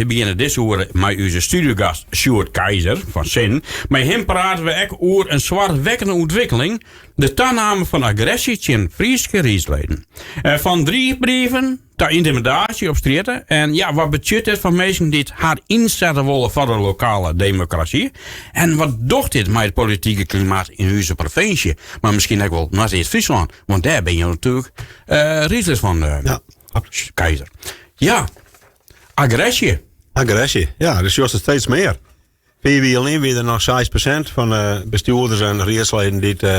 We begjinne dizze oere mei ús studiogast Sjoerd Keizer fan Sin. Mei him prate we ek oer in soarchwekkende ûntwikkeling, de taname fan agresje tsjin Fryske riedsleden. Eh, fan driichbrieven ta yntimidaasje op strjitte. En ja, wat betsjut dit foar minsken dy't har ynsette wolle foar de lokale demokrasy? En wat docht dit mei it politike klimaat yn ús provinsje? Mar miskien ek wol Noardeast-Fryslân, want dêr binne jo natuerlik uh, riedslid fan, uh, ja. Keizer. Ja, Agresje. Agresje, ja, dus sjochst it steeds mear. 5 jier lyn wie der noch 6% fan de bestjoerders en riedsleden dy't uh,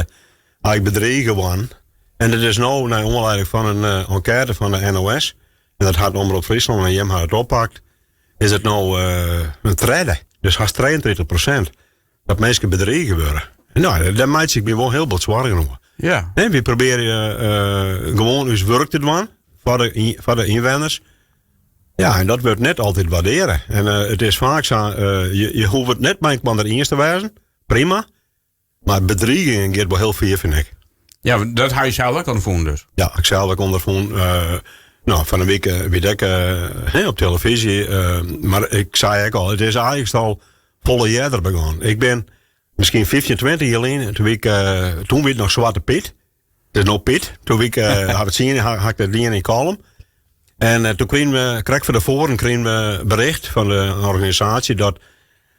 eigenlijk bedrige waarden. En dat is no nei oanlieding fan in uh, enkête fan de NOS, en dat hat Omrop Fryslân en jim ha it oppakt, is it no uh, in tredde. Dus hast 33% dat minsken bedrige wurde. Nou, dêr meitsje ik my wol hiel bot soargen oer. Ja. En wy probearje uh, gewoan ús wurk te dwaan foar de ynwenners. Ja, en dat wurdt net altyd waardearre. En uh, it is faak sa, uh, je hoege it net mei inoar iens te wêzen, prima. Mar bedrigingen giet wol hiel fier, fyn ik. Ja, dat ha je sels ek ûnderfûn dus? Ja, ik sels ek ûnderfûn. Uh, no, fan 'e wike wie ik uh, op televyzje. Uh, mar ik sei ek al, it is eigentlik al folle earder begûn. Ik bin miskien 15, 20 jier lyn, toen wie ik, toen wie it noch Swarte Pyt. It is no Pyt. Toen wie ik, ha it tsien, ha, ha ik dat dien yn Kollum. En toen krigen we, krekt fan tefoaren krigen we bericht fan de organisaasje dat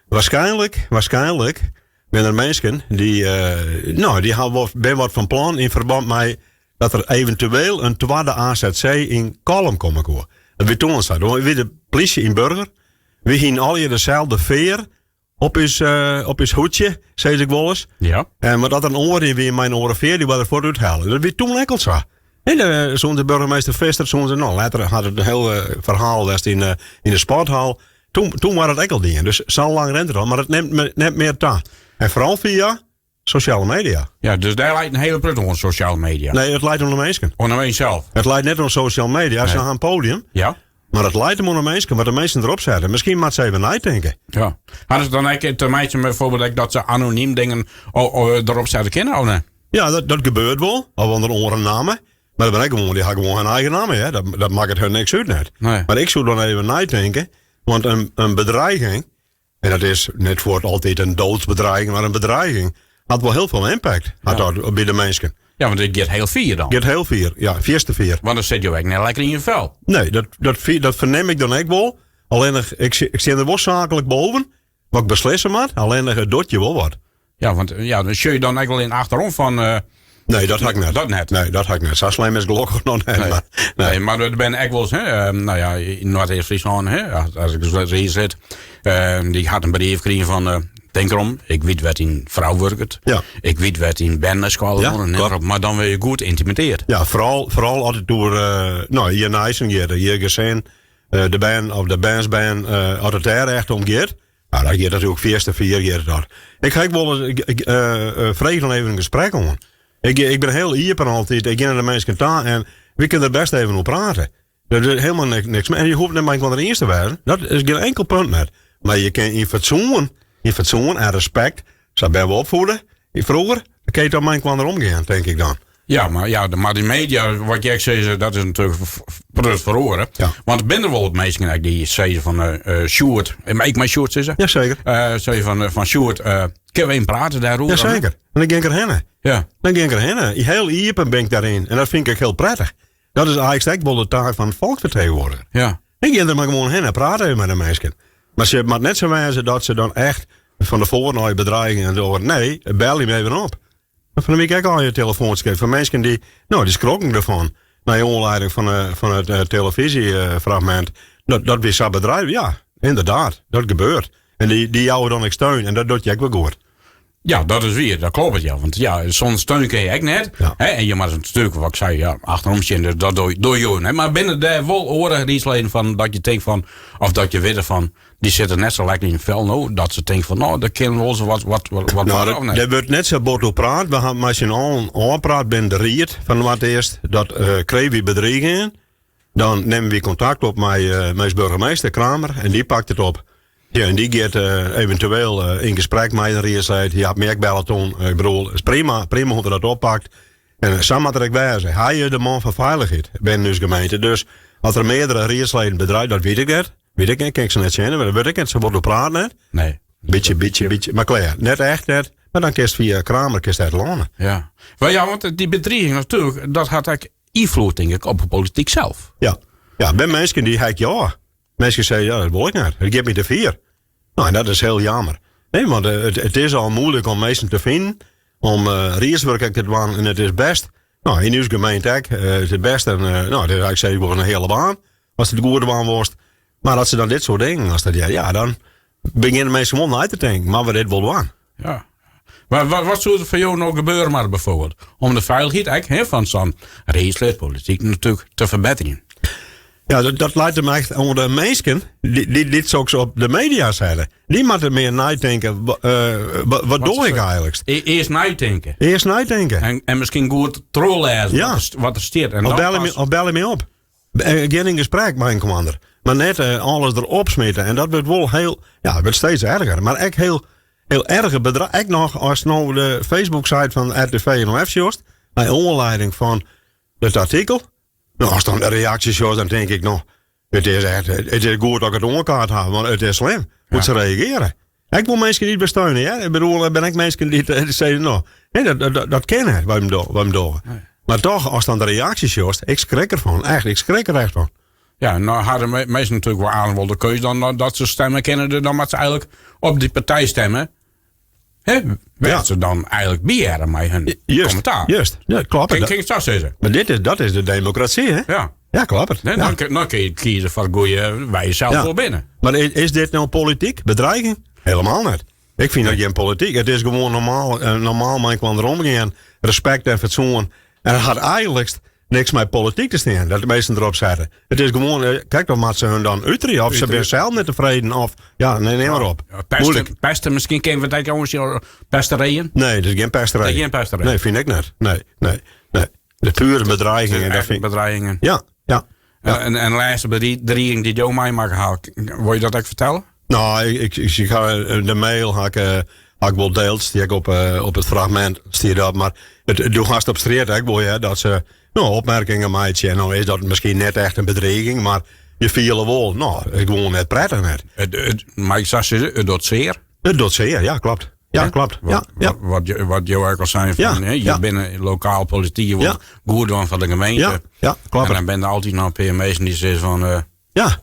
waarskynlik, waarskynlik binne der minsken dy, no, dy ha wat, binne wat fan plan yn ferbân mei dat der eventueel in twadde AZC yn Kollum komme koe. Dat wie toen al sa. Doe wie de plysje yn Burger. Wy hienen allegear deselde fear op ús, op ús hoedsje, sis ik wolris. Ja. En mar dat der in oar yn wie mei in oare fear, dy waard der fuort úthelle. Dat wie toen ek al sa. En de, soenen de burgemeester Visser, soenen se, no, letter hat it in hiel ferhaal west yn, yn de sporthal. Toen, toen waard it ek al dien. Dus sa lang rint it al, mar it nimt net mear ta. En foaral fia sosjale media. Ja, dus dêr leit in hiele protte oan sosjale media. Nee, it leit oan de minsken. Oan de minsken sels. It leit net oan sosjale media, se ha in podium. Ja. Mar it leit him oan de minsken, wat de minsken derop sette. Miskien moat se even neitinke. Ja. Hat it dan ek te meitsjen mei bijvoorbeeld ek dat se anonym dingen derop sette kinne, of net? Ja, dat, dat gebeurt wol. Of ûnder oare namme. Mar der binne ek gewoan, dy ha gewoan har eigen namme. Hè. Dat, dat makket har niks út net. Nee. Mar ik soe dan even neitinke. Want in bedreiging, en dat is net fuort altyd in doodsbedreiging, mar in bedreiging hat wol hiel folle impact hat dat by de minsken. Ja, want it giet hiel fier dan. Giet hiel fier, ja, fierste fier. Want dan sit jo ek net lekker yn je fel. Nee, dat, dat, dat fernim ik dan ek wol. Allinnich, ik, ik stean der wol saaklik boven, wat ik beslisse moat. Allinnich, it docht je wol wat. Ja, want ja, dan sjoch je dan ek wol yn achterom fan. Uh, nee, dat ha ik net. Dat net. Nee, dat ha ik net. Sa slim is gelokkich noch net. Nee, maar, nee. nee mar der binne ek wolris, hè, eh, no ja, yn Noardeast-Fryslân, hè, as ik dus hier sit, uh, dy hat in brief krigen fan, uh, tink derom, ik wit wêr't dyn frou wurket. Ja. Ik wit wêr't dyn bern nei skoalle ja, ja, mar dan wurde je goed yntimidearre. Ja, foaral, foaral as it oer uh, no, je neisten giet, je gesin, de bern of de bernsbern, uh, as it dêr echt om giet. Nou, dat giet natuerlik fierste fier giet dat. Ik ha ek wol ik, ik uh, freegje dan even in gesprek oan. Ik, ik bin hiel iepen altyd. Ik gean nei de minsken ta en wy kinne der bêst even oer prate. Der is hielendal niks, niks En je hoege net mei inoar iens te wêzen. Dat is gjin inkel punt net. Mar je kinne yn fatsoen, yn fatsoen en respekt, sa binne we opfiede, froeger, dan kin je toch mei inoar omgean, tink ik dan. Ja, mar, ja, mar dy media, wat je ek sizze, dat is natuerlik grut feroare. Ja. Want der binne der wol wat minsken ek dy't sizze fan uh, Sjoerd, mei ik mei Sjoerd sizze? Jaseker. Uh, sizze fan, fan Sjoerd, uh, kinne we even prate dêroer? Jaseker. En dan gean ik derhinne. Ja. Dan gean ik derhinne. Hiel iepen bin ik dêryn. En dat fyn ik ek hiel prettich. Dat is eigentlik ek wol de taak fan folksfertsjintwurdiger. Ja. Ik gean der mar gewoan hinne en praat even mei de minsken. Mar it moat net sa wêze dat se dan echt fan tefoaren al je bedreigingen en door. Nee, belje my even op. Fan 'e wike ek al je telefoantsje fan minsken dy't, no, dy skrokken derfan. Nei oanlieding fan, fan it uh, telefyzjefragmint. Dat, dat wie sa bedreige. Ja, ynderdaad, dat gebeurt. En dy, dy jouwe dan ek steun en dat docht je ek wol goed. Ja, dat is wier. Dat kloppet, ja. Want ja, sûnder steun kin je ek net. Ja. Hè, en je moatte natuerlik, wat ik sei, ja, achterom sjen, dus dat dogge jo net. Mar binne dêr wol oare riedsleden fan dat je tinkt fan, of dat je witte fan, dy sitte net sa lekker yn it fel no, dat se tinke fan, no, der kin wol sa wat, wat, wat, wat No, of net? dêr wurdt net sa bot oer praat. We ha mei syn allen ôfpraat binnen de ried fan Noardeast dat uh, krije wy bedrigingen, dan nimme wy kontakt op mei, uh, mei burgemeester Kramer en dy pakt it op. Ja, en dy giet uh, eventueel uh, yn gesprek mei de riedslid. Hy hat my ek belle toen. Ik bedoel, is prima, prima hoe't er dat oppakt. En sa moat er ek wêze. Hy is de man fan feilichheid binnen ús gemeente. Dus as der meardere riedsleden bedreigd, dat wit ik net. Weet ik net, kin ik se net sjen, maar weet ik net, se wordt praten net. Nee. Beetje, beetje, beetje. Maar klaar, net echt net. Maar dan kinst via Kramer kinst uit lâne. Ja. Maar ja, want die bedriging natuurlijk, dat hat ek ynfloed, denk ik, op de politiek zelf. Ja. Ja, ben mensen die hek ja. Mensen zeggen, ja, dat wil ik niet. Het geeft me te vier. Nou, en dat is heel jammer. Nee, want het is al moeilijk om mensen te vinden. Om riedswerk te doen. En het is best. Nou, in uw gemeente ook. Het is best een, nou, het is eigenlijk zeker wel een hele baan. Als het de goede baan wordt. Maar als ze dan dit soort dingen, als dat, ja, ja, dan beginnen mensen gewoon uit te denken. Maar we dit wel doen. Ja. Maar wat zou er voor jou nou gebeuren, maar bijvoorbeeld? Om de veiligheid eigenlijk, hè, van zo'n raadslid politiek natuurlijk te verbeteren. Ja, dat lijkt me echt onder de mensen die dit zo op de media zeiden. Die moeten meer nadenken, wat doe ik eigenlijk? Eerst nadenken. Eerst nadenken. En misschien goed teruglezen wat er staat. En Of dan pas bel je me op. Geen in gesprek met een commander. Maar net alles erop smitten. En dat wordt wel heel, ja, het wordt steeds erger. Maar echt heel, heel erge bedrag. Ik nog, als nou de Facebook-site van RTV NOF zocht, bij aanleiding van het artikel. Nou, als dan de reacties zocht, dan denk ik nog, het is echt, het is goed dat ik het onkaart heb, want het is slim. Hoe ze reageren. Ik wil mensen niet besteunen, hè? Ik bedoel, ben ik mensen die zeggen, nou, nee, dat kennen wij hem wij hem doen. Maar toch, als dan de reacties zocht, ik schrik ervan. Echt, ik schrik er echt van. Ja, nou hadden mensen natuurlijk wel aan wel de keuze dan dat ze stemmen kennen, dan maar ze eigenlijk op die partij stemmen. Hè? Werd ze dan eigenlijk bieren met hun commentaar. Juist, ja, klopt. Kan ik het zo zeggen? Maar dat is de democratie, hè? Ja, klopt het. Nee, dan kun je kiezen voor goeie waar je zelf voor binnen. Maar is dit nou politiek? Bedreiging? Helemaal niet. Ik vind dat geen politiek. Het is gewoon normaal, maar ik kan erom gaan. Respect en fatsoen. En het had eigenlijk niks met politiek te staan, dat de meesten erop zetten. Het is gewoon, kijk, dan moeten ze hun dan uitrieën. Of ze zijn zelf niet tevreden, of, ja, nee, neem maar op. Ja, pesten, Moeilijk. pesten, misschien kunnen we het ook eens pesterijen? Nee, dat is geen pesterij. Dat is geen pesterij. Nee, vind ik niet. Nee, nee, nee. De pure bedreigingen, De dat echte vind ik bedreigingen. Ja, ja, ja. En laatste bedreiging die jou mij mag halen, wil je dat ook vertellen? Nou, ik, ik, ik ga de mail ga ik had ik wel deeld, die ik op het fragment stier dat, maar het doet gast op straat, hè, ik wil, hè, dat ze, nou, opmerkingen maken. En dan is dat misschien net echt een bedreiging, maar je viel wel, nou, het is gewoon net prettig net. Maar ik zou zeggen, het doet zeer. Het doet zeer, ja, klopt. Ja, Hè? klopt. Wat Ja, ja. je ook al zei, van, hè, je bent een lokaal politiek, je wordt goed doen van de gemeente. Ja, ja, klopt. En dan ben je altijd nog een paar mensen die zeggen van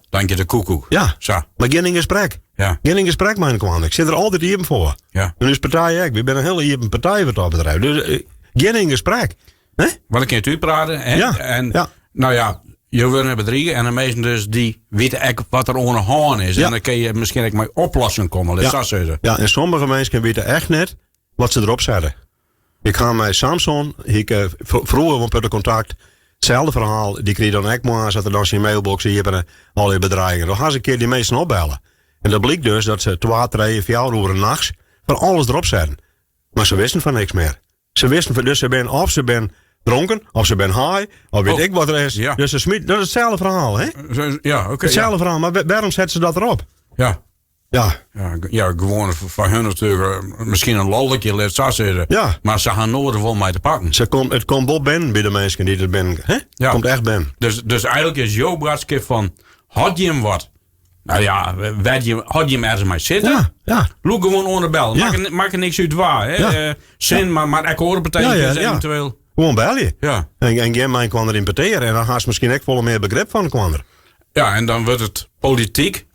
dank je de koekoek. Zo. Maar geen in gesprek. Geen in gesprek, mijn kwam. Ik zit er altijd even voor. En dus partij, ik ben een hele even partij wat dat betreft. Dus geen in gesprek. Hè? Want dan kun je u praten. Hè? Nou ja, je wordt bedriegen en de meesten dus die weten echt wat er onder de hand is. En dan kun je misschien ook met oplossing komen. Dat zou zeggen. Ja, en sommige mensen weten echt net wat ze erop zetten. Ik ga met Samson, ik vroeger op het contact, hetzelfde verhaal, die kreeg dan ook maar, zat er dan zijn mailbox hier en al die bedreigingen. Dan gaan ze een keer die mensen opbellen. En dat bleek dus dat ze 2, 3, 4 uur nachts van alles erop zetten. Maar ze wisten van niks meer. Ze wisten van, dus ze ben, of ze ben dronken, of ze ben high, of weet ik wat er is. Dus ze smiet, dat is hetzelfde verhaal, hè? Zo, ja, oké, Hetzelfde ja. verhaal, maar waarom zetten ze dat erop? Ja, ja, gewoon voor hun natuurlijk misschien een lolletje, laat zo zeggen. Maar ze gaan nooit wel mee te pakken. Het komt wel binnen bij de mensen die er binnen, hè? Het komt echt binnen. Dus eigenlijk is jouw boodschap van, had je hem wat? Nou ja, weet je, had je hem ergens mee zitten? Loop gewoon onder de bel. Maak er niks uit waar, hè? Zin, maar ik hoor het betekent dus eventueel. Gewoon bel je. En geen man kwam erin parteren. En dan had ze misschien ook volle meer begrip van kwam er. Ja, en dan wordt het politiek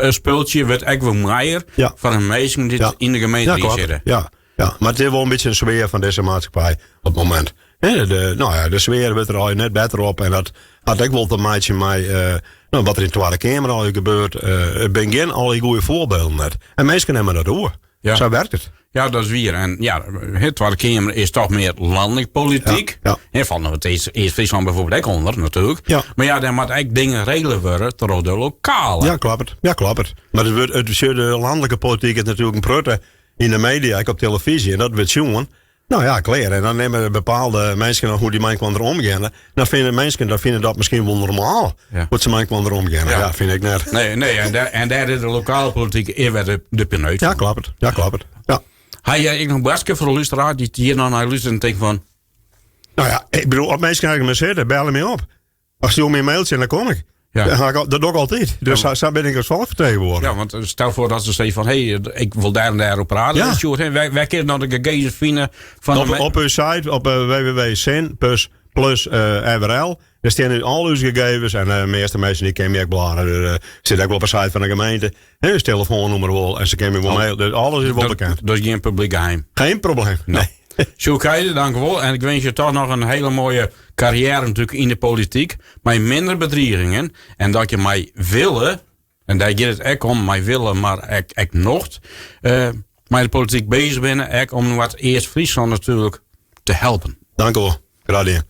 speeltje wordt ook wel mooier van een meisje die in de gemeente zitten. Ja, ja, maar het is wel een beetje een sfeer van deze maatschappij op het moment. Hè, de sfeer wordt er al net beter op. En dat had ik wel te maken met wat er in de Tweede Kamer al gebeurt. Het zijn geen al goede voorbeelden net. En mensen nemen dat door. Zo werkt het. Ja, dat is weer. En ja, het Tweede Kamer is toch meer landelijk politiek. En van het is Friesland bijvoorbeeld ook onder, natuurlijk. Maar ja, daar moet eigenlijk dingen regelen worden door de lokale. Ja, klopt het. Ja, klopt het. Maar de landelijke politiek is natuurlijk een prutte in de media, ook op televisie. En dat wordt jongen. Nou ja, klaar. En dan nemen bepaalde mensen nog hoe die mensen er omgaan. Dan vinden mensen dat, vinden dat misschien wel normaal. Hoe ze mensen er omgaan. Ja, vind ik net. Nee, nee, en daar is de lokale politiek eerder de pineut Ja, van. klopt het. Ja, klopt het. Ja. Had jij ook nog een boodschap voor de luisteraar die hier nou naar luistert en denkt van... Nou ja, ik bedoel, op mensen krijgen me zitten, bellen me op. Als die om mijn mailtje, dan kom ik. Ja. Dat doch ik altyd. Dus sa bin ik as volksvertegenwoordiger. Ja, want stel foar dat se sizze fan hé, ik wol dêr en dêr oer prate. Ja. Sjoerd, wêr kin ik no de gegevens fine fan Op, op ús site op www.sin plus, plus RL. Dêr steane al ús gegevens en de measte minsken dy kinne my ek belje. Der sit ek wol op de site fan de gemeente. Hè, ús telefoannûmer wol en se kinne my wol oh. mailen. Dus alles is wol bekend. Dus gjin publyk geheim. Geen probleem. Nee. Sjoerd Keizer, dank wol. En ik winskje jo toch noch in hiele moaie karriêre natuerlik yn de polityk. Mei minder bedrigingen. En dat jo mei wille, en dêr giet it ek om, mei wille, mar ek, ek nocht, uh, mei de polityk beuzich binne. Ek om Noardeast-Fryslân natuerlik te helpen. Dank wol. Graach dien.